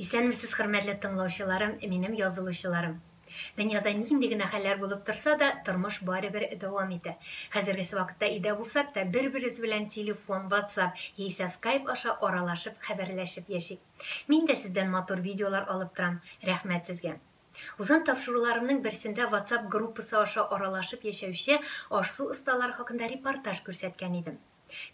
Исәнмесез, хөрмәтле тыңлаучыларым, минем язылучыларым. Дөньяда нинди генә хәлләр булып торса да, тормыш барыбер дәвам итә. Хәзергесе вакытта өйдә булсак та, бер-беребез белән телефон, WhatsApp яисә Skype аша аралашып, хәбәрләшеп яшик. Мин дә сездән матур видеолар алып торам. Рәхмәт сезгә. Узган тапшыруларымның берсендә WhatsApp группасы аша аралашып яшәүче аш-су осталары хакында репортаж күрсәткән идем.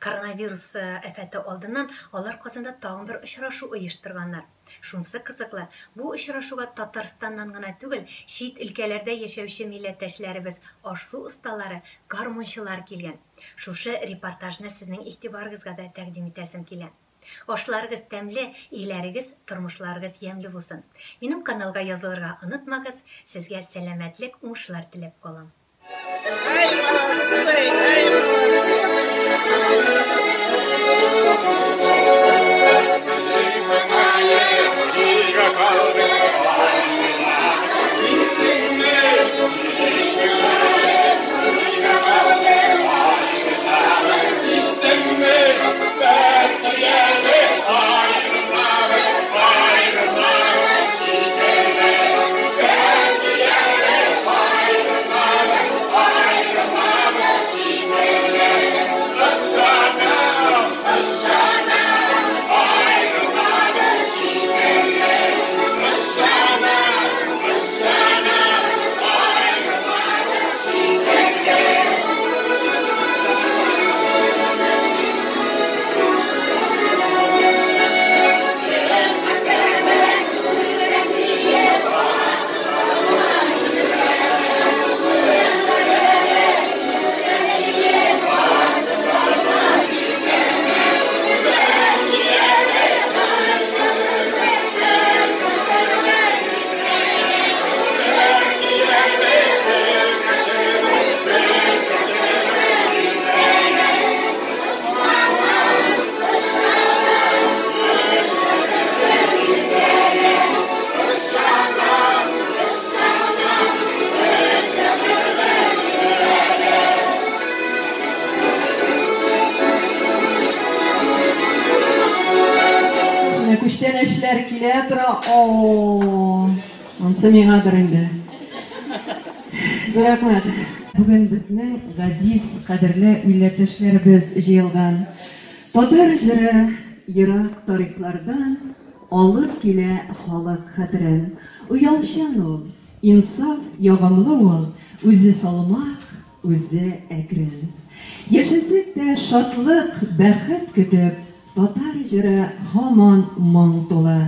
Коронавирус афәте алдыннан алар Казанда тагын бер очрашу оештырганнар. Шунысы кызыклы, бу очрашуга Татарстаннан гына түгел, чит өлкәләрдә яшәүче милләттәшләребез, аш-су осталары, гармунчылар килгән. Шушы репортажны сезнең игътибарыгызга да тәкъдим итәсем килә. Ашларыгыз тәмле, өйләрегез, тормышларыгыз ямьле булсын. Минем каналга язылырга онытмагыз, сезгә сәламәтлек, уңышлар теләп калам. Эй, молодцы, эй, молодцы! Менә күчтәнәчләр килә тора. О, монсы миңадыр инде. Зур рәхмәт. Бүген безнең газиз, кадерле милләттәшләребез җыелган. Татар җыры ерак тарихлардан алып килә халык хәтерен. Оялчан ул, инсаф, ягымлы ул, үзе салмак, үзе әкрен. Яшәсәк тә шатлык, бәхет көтеп, татар җыры һаман моң тулы.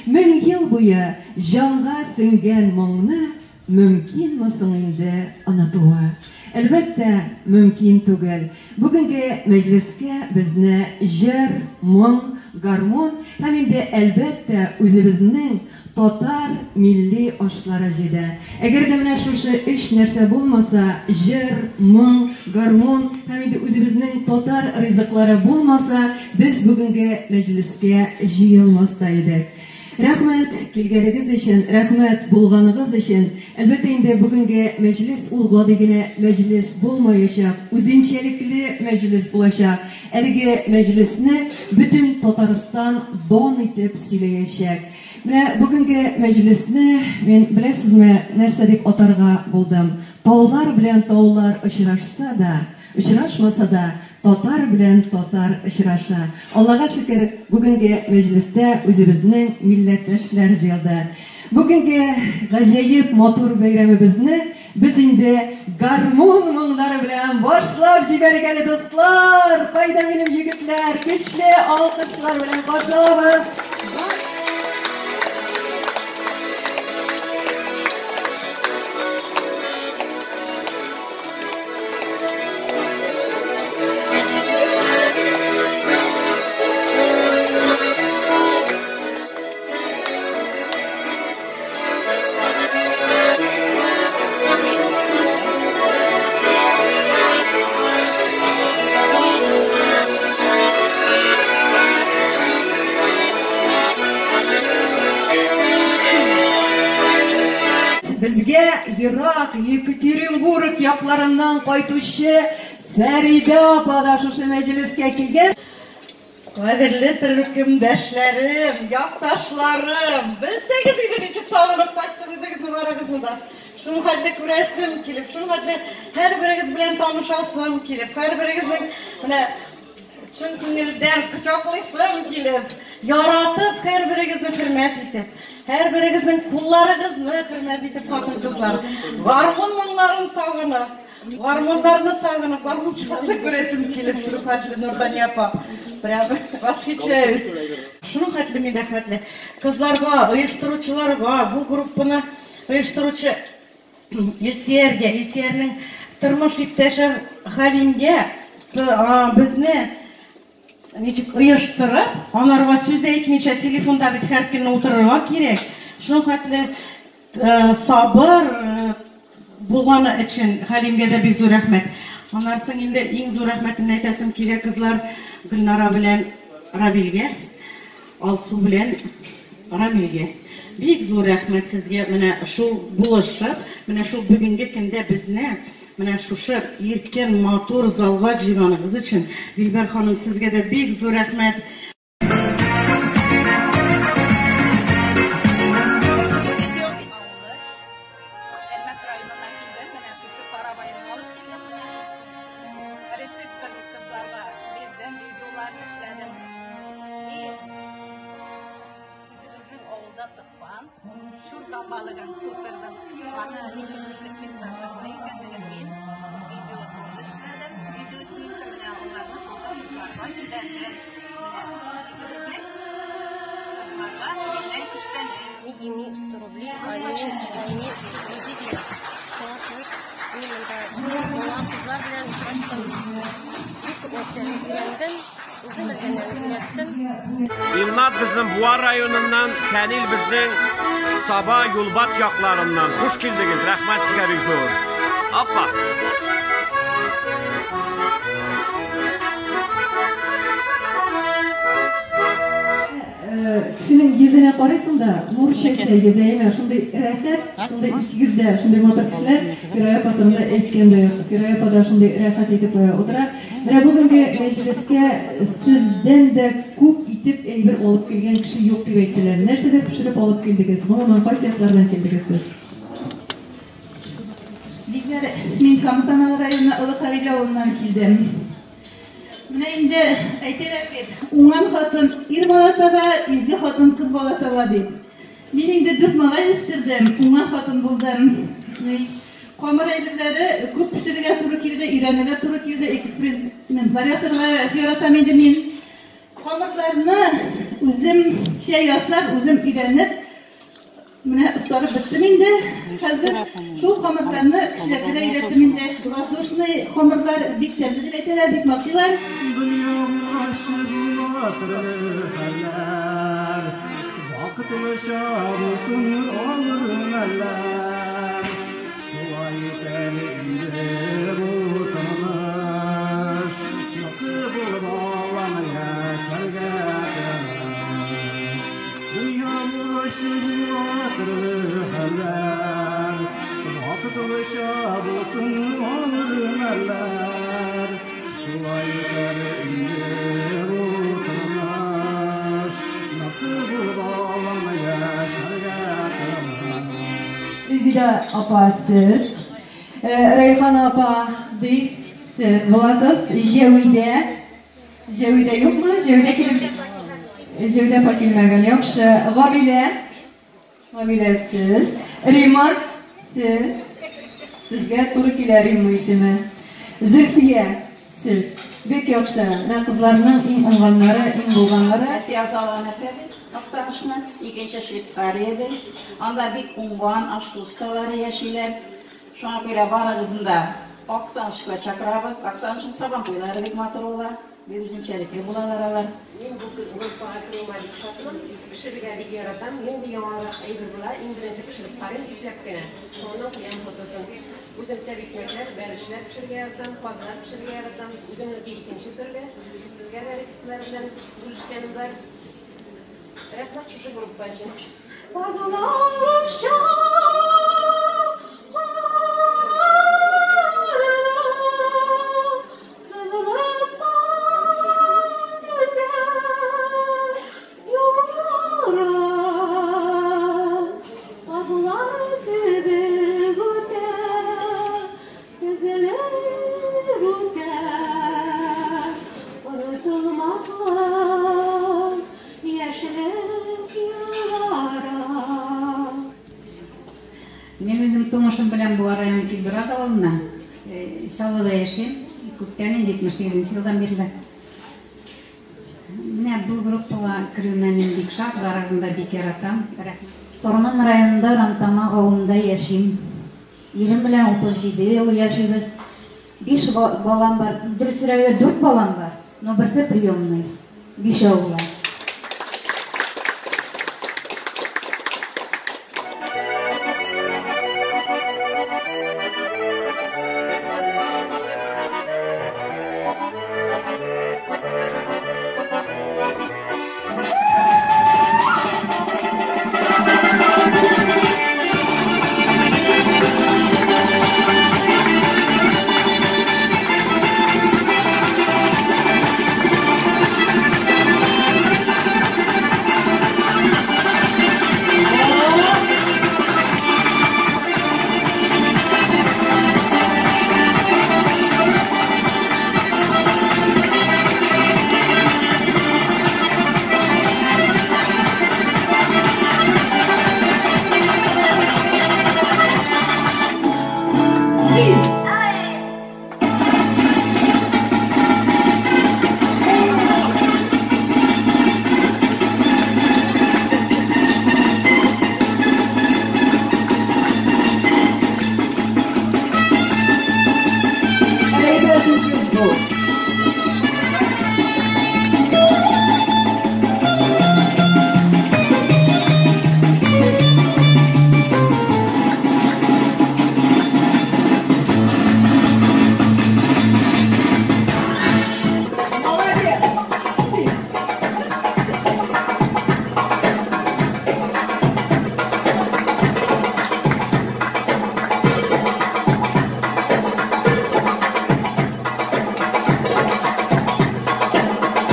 Мең ел буе җанга сеңгән моңны мөмкинме соң инде онытуы? Әлбәттә, мөмкин түгел. Бүгенге мәҗлескә безне җыр, моң, гармун һәм инде, әлбәттә, үзебезнең татар милли ашлары җыйды. Әгәр дә менә шушы өч нәрсә булмаса, җыр, моң, гармун һәм инде үзебезнең татар ризыклары булмаса, без бүгенге мәҗлескә җыелмас та идек. Рәхмәт килгәнегез өчен, рәхмәт булганыгыз өчен. Әлбәттә инде, бүгенге мәҗлес ул гади генә мәҗлес булмаячак, үзенчәлекле мәҗлес булачак. Әлеге мәҗлесне бөтен Татарстан дан итеп сөйләячәк. Менә бүгенге мәҗлесне мин, беләсезме, нәрсә дип атарга булдым? Таулар белән таулар очрашса да, Очрашмаса да, татар белән татар очраша. Аллага шөкер, бүгенге мәҗлестә үзебезнең милләттәшләр җыелды. Бүгенге гаҗәеп матур бәйрәмебезне без инде гармун моңнары белән башлап җибәрик әле, дуслар! Кайда минем егетләр? Көчле алкышлар белән каршы алабыз! Безгә ерак Екатеринбург якларыннан кайтучы Фәридә апа да шушы мәҗлескә килгән. Кадерле төркемдәшләрем, якташларым, белсәгез иде ничек сагынып кайттым үзегезне барыгызны да. Шул хәтле күрәсем килеп, шул хәтле һәрберегез белән танышасым килеп, һәрберегезнең менә чын күңелдән кочаклыйсым килеп, яратып һәрберегезне хөрмәт итеп, һәрберегезнең кулларыгызны хөрмәт итеп хатын-кызлар, гармун моңнарын сагынып, гармуннарны сагынып, гармунчыларны күрәсем килеп, шул хәтле Нурдания апа. Прям восхищаюсь. Шуның хәтле мин рәхмәтле кызларга, оештыручыларга, бу группаны оештыручы Илсияргә, Илсиярнең тормыш иптәше Хәлимгә безне ничек оештырып, анарга сүз әйтмичә телефонда бит һәр көнне утырырга кирәк. Шуның хәтле сабыр булганы өчен Хәлимгә дә бик зур рәхмәт. Аннан соң инде иң зур рәхмәтемне әйтәсем килә кызлар Гөлнара белән Равилгә, Алсу белән Рамилгә. Бик зур рәхмәт сезгә менә шул булышып, менә шул бүгенге көндә безне менә шушы иркен, матур залга җыйганыгыз өчен. Дилбәр ханым, сезгә дә бик зур рәхмәт. Әлмәт районыннан килдем. Менә шушы каравайны алып килдем менә. Рецептын кызларга бирдем, видеоларын эшләдем. И үзебезнең авылда тыккан чуртан балыгын тутырдым. Аны ничек итеп чистартырга икәнлеген мин видео тоже эшләдем. Видео снимка менә аларны тоже кызларга җибәрдем. Менә үзебезнең кызларга миннән күчтәнәч. Не имею 100 рублей, а имею 100 рублей. Шуңа күрә мин монда уңган кызлар белән очраштым. Бик күп нәрсәне өйрәндем, үзем белгәннәрне өйрәттем. Илнат безнең Буа районыннан, Фәнил безнең Саба Юлбат якларыннан. Хуш килдегез, рәхмәт сезгә бик зур. Апа. Кешенең йөзенә карыйсың да, нур чәчә йөзе, әйме, шундый рәхәт, шундый икегез дә шундый матур кешеләр. Фирая апа турында әйткән дә юк. Фирая апа да шундый рәхәт итеп утыра. Менә бүгенге мәҗлескә сездән дә күп итеп әйбер алып килгән кеше юк дип әйттеләр. Нәрсәләр пешереп алып килдегез? Гомумән, кайсы яклардан килдегез сез? Дилбәр, мин Кама Тамагы районы Олы Кариле авылыннан килдем. Менә инде әйтәләр бит, уңган хатын ир бала таба, изге хатын кыз бала таба дип. Мин инде дүрт малай үстердем, уңган хатын булдым. Камыр әйберләре күп пешерергә туры килде, өйрәнергә туры килде, экспериментлар ясарга яратам инде мин. Камырларны үземчә ясап, үзем өйрәнеп, менә остарып беттем инде. Хәзер шул камырларны кешеләргә дә өйрәттем инде. Воздушный камырлар бик тәмле дип әйтәләр, бик мактыйлар. Дөнья була төрле хәлләр, вакытлыча булсын авыр мәлләр. Шулай үтәр инде бу тормыш, якты булып алам яшәргә тырыш. Дөнья була төрле хәлләр, вакытлыча булсын авыр мәлләр. Шулай үтәр инде бу тормыш, якты булып алам яшәргә тырыш. Резеда апа, сез. Рәйхан апа, ди, сез буласыз. Җәвидә. Җәвидә юкмы? Җәвидә килеп Җәвидә апа килмәгән. Яхшы. Гамилә. Гамилә, сез. Рима, сез. Сезгә туры килә Римма исеме. Зөлфия, сез. Бик яхшы. Менә кызларның иң уңганнары, иң булганнары. Әлфия Азалова нәрсә ди? Актанышны, икенче Швейцария ди. Анда бик уңган аш-су осталары яшиләр. Шуңа күрә барыгызны да Актанышка чакырабыз. Актанышның сабан туйлары бик матур була, бик үзенчәлекле булалар алар. Мин бу группага керүемә бик шатмын. Пешерергә бик яратам. Нинди яңарак әйбер була, иң беренче пешереп карыйм ипләп кенә. Шуннан куям фотосын. Үзем тәбикмәкләр, бәлешләр пешерергә яратам, казлар пешерергә яратам. Үземнеке икенче төрле. Сезгә дә рецептлар белән бүлешкәнем бар. Рәхмәт шушы группа өчен. Базларың сызылып тумышым белән Буа районы Килбераз авылыннан. Чаллыда яшим. Күптән инде 78 елдан бирле. Менә бу группага керүемә мин бик шат, барыгызны да бик яратам. Рәхмәт. Сарман районында Рамтамак авылында яшим. Ирем белән 37 ел яшибез. Биш балам бар. Дөресрәге, дүрт балам бар, но берсе приемный. Бишәү була. Әйбәт үгез бу. Молодец!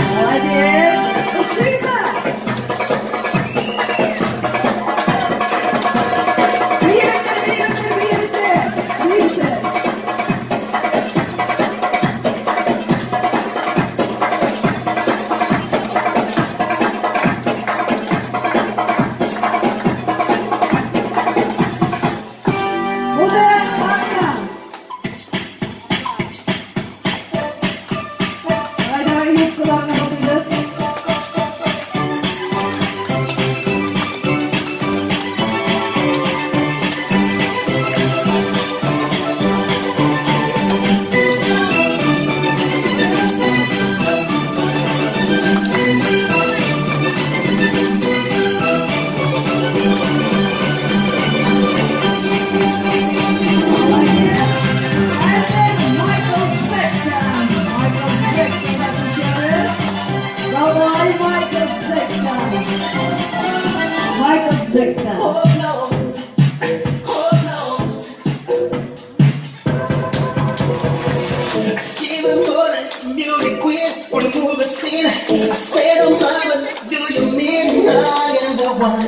Молодец! Ошыймы? Биетер, биетер, биетер! Биетер! Булды, бакка! Давай, давай, юбкаларны бутыйбыз. Молодец! Хәзер Майкл Джексон. Майкл Джексонга күчәбез. Давай, Майкл Джексон. Майкл Джексон. She was born a beauty queen on the movie scene. I said, oh mama, do you mean I am the one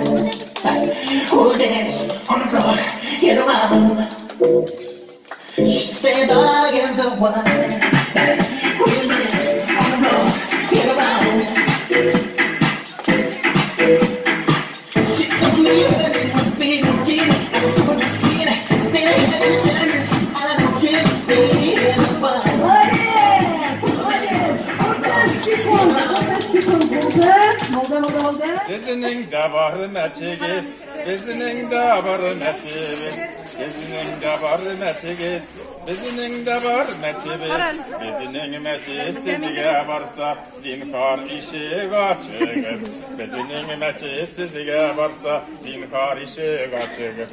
who dance on the floor in the round? She said, I am the one who dance on the floor in the round. She told me her name was Billie Jean. I stood the scene. Then I had to tell her I was gonna be the one. Молодец! Молодец! 30 секунд, 30 секунд булды. Булды, булды, булды. Сезнең дә бар мәчегез, безнең дә бар мәчебез. Сезнең дә бар мәчегез, безнең дә бар мәчебез. Безнең мәче сезгә барса, зинһар ишек ачыгыз. Безнең мәче сезгә барса, зинһар ишек ачыгыз.